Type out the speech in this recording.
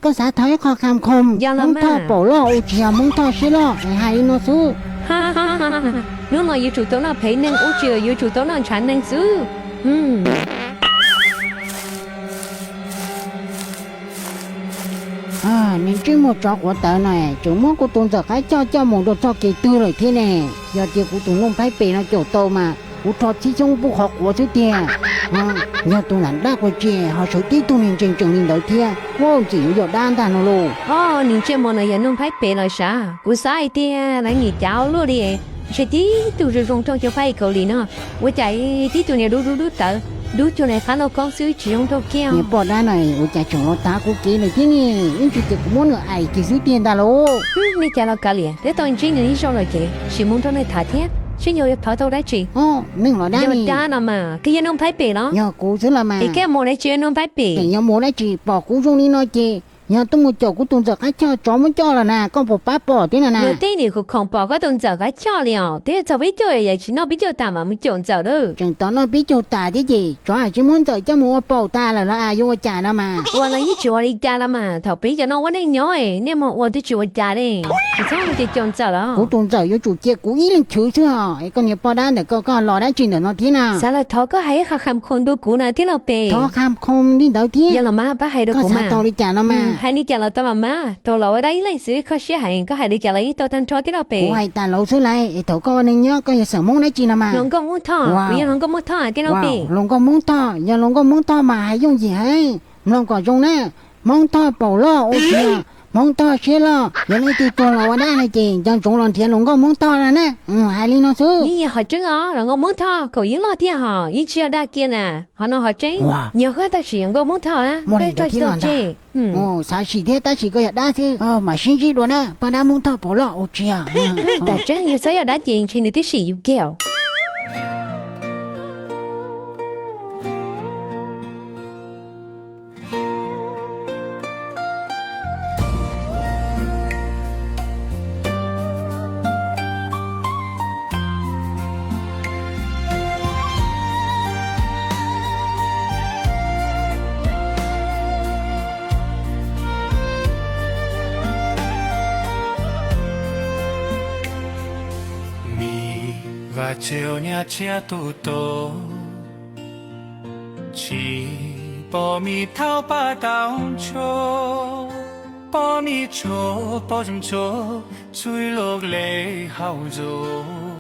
Koj xav thov ib qho kham khom, Hmoob Thoj paum loj ua tsis yog Hmoob Thoj siab loj es hais li no xwb. Hnub no yuav tsum tau noj phem neeg, ua tsis yog yuav tsum tau noj ntshav neeg xwb. Niag ntsej muag tsov quav tawv na, tseem muab kuv tus ntxawm qab choj coj mus rau txoj kev twg lawm thiab ne. Yog tias kuv tus Nooj Phaib Pem no caum tau mas kuv rho txhib xyoob pub qhov quav xwb tiag. Yog tus lam dab quav tsi ho sawv tib tug niag ntsees tsees li ntawd thiab, ua ntxim yuav yog dab ntag no lauj. Niag ntsej muag no yog Nooj Phaib Pem los sav, kuv xav hais tias lawv nim cav ua luaj li. Ntshe tib tug zoo zoo thooj cov phab Kaus Lim no, ua cas tib tug niag dub dub dub tawv, dub cuag li qab lauj koob xwb tsis zoo thooj kiag. Niag poj dab no ua cas tseem los tav kuv kev lawm thiab ne, ib ntsis ces kuv muab nws aim kiag xwb tiag ntag lauj. Nej cas los kav liam, twb tau ntsib nws ib zaug lawm ces tsis mus nrog nws tham thiab, seb yog yuav thov tau dab tsi. Neeg los dab, yog dab no mas, koj yog Nooj Phaib Pem los? Yog kuv xwb los mas. Es koj mus dab tsi Nooj Phaib Pem? Tseem yuav mus dab tsi, pom kuv zoo li no ces yog tuaj mus caum kuv tus ntxawm qab choj, tsov muab coj los na, koj puas pab pom thiab no na? Luag tej nim khoom khoom pom koj tus ntxawm qab choj li os, twb txog peb caug yam tsis noj peb caug tas mas mus caum ntxawm lawm. Tseem tos noj peb caug tas thiab ces tsov hais tsis muab ntxawm coj mus ua paum tas lawm los yuav ua cas no mas. Ua los yeej tsis ua li cas los mas, thaum peb cov no ua neej nyob nej mus ua twb tsis ua cas li. Tsis txhob mus ces caum ntxawm los. Kuv tus ntxawm yuav tsum cia kuv ib leeg chwv xwb os. Es koj niag poj dab ntawm koj, koj los dab tsi ntawm no thiab na? Xav los thov koj hais ib qho kham khom rau kuv na thiab lauj pem. Thov kham khom li ntawd thiab? Yog los mas pab hais rau kuv mas. Tau li cas no mas? Hais li cas los tau mas mas, tau los ua dab ib leeg xwb koj siab heev, koj hais li cas los yeej tau tag nrho thiab lauj pem. Kuv hais tas lauv xwb lauj, es thaum koj ua neej nyob koj yog xeem Hmoob dab tsi no mas? Hluas nkauj Hmoob Thoj, kuv yog hluas nkauj Hmoob Thoj thiab lauj pem. Hluas nkauj Hmoob Thoj, yog hluas nkauj Hmoob Thoj mas hais yooj yim heev, mloog kom zoo na. Hmoob Thoj paum loj ua tsis yog Hmoob Thoj siab loj, yog leej twg tuag los ua dab no ces nco ntsoov los nrhiav hluas nkauj Hmoob Thoj no na. Hais li no xwb. Yeej yog qhov tseeb os, hluas nkauj Hmoob Thoj kaum yeeb loj thiab hos, yeej tsis yog dag kiag na. Qhov no qhov tseeb, yog koj tam sim yog nkauj Hmoob Thoj, koj tsis tau tseg. Xav sim thiab tab sis koj yog dab xwb, mam sib ntsib dua na, poj dab Hmoob Thoj paum loj ua tsis yog. Tam tseeb yog xav yog dab ces ntshe nws twb sim yus kiag. Vajtswv nyab tshiab tus tos, tsis pom me thaub paj tau ntso, pom me tsho pom zoo ntso, txhua lub le hauv ntuj.